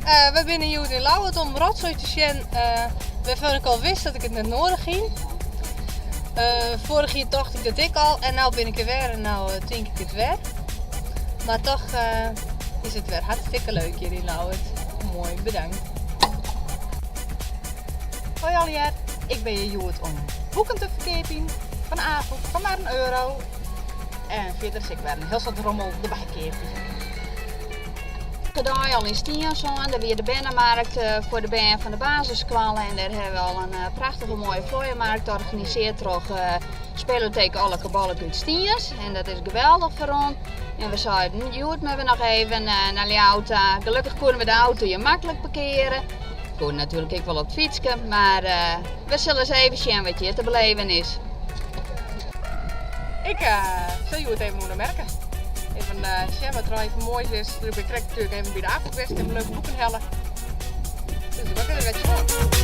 Wy binne hjoed yn Ljouwert om rotsoai te sjen wêrfan ik al wist dat ik it net noadich hie. Foarich jier tocht ik dat ek al en no bin ik der wer en no tink ik it wer. Mar toch is it wer hartstikke leuk hjir yn Ljouwert. Moai, bedankt. Hoi allegear, ik bin hjir hjoed om boeken te ferkeapjen fan de Afûk foar mar in euro. En fierder sil ik wer in hiel soad rommel derby keapje. Dei al yn Stiens oan. Dêr wie de bernemarkt foar de bern fan de basisskoalle en dêr hawwe we al in prachtige moaie vlooienmarkt organisearre troch Spelotheek Alleke Bolleke út Stiens. En dat is geweldich ferrûn. En we seiden, hjoed moatte we noch even nei Ljouwert ta. Gelokkich koene we de auto hjir maklik parkeare. Koene natuerlik ek wol op it fytske, mar we sille ris even sjen wat hjir te beleven is. Ik sil hjoed even oer de merke. Even sjen wat der al even moais is. Ik bin krekt natuerlik even by de Afûk west, even leuke boeken helle. Dus we kinne der wer tsjinoan.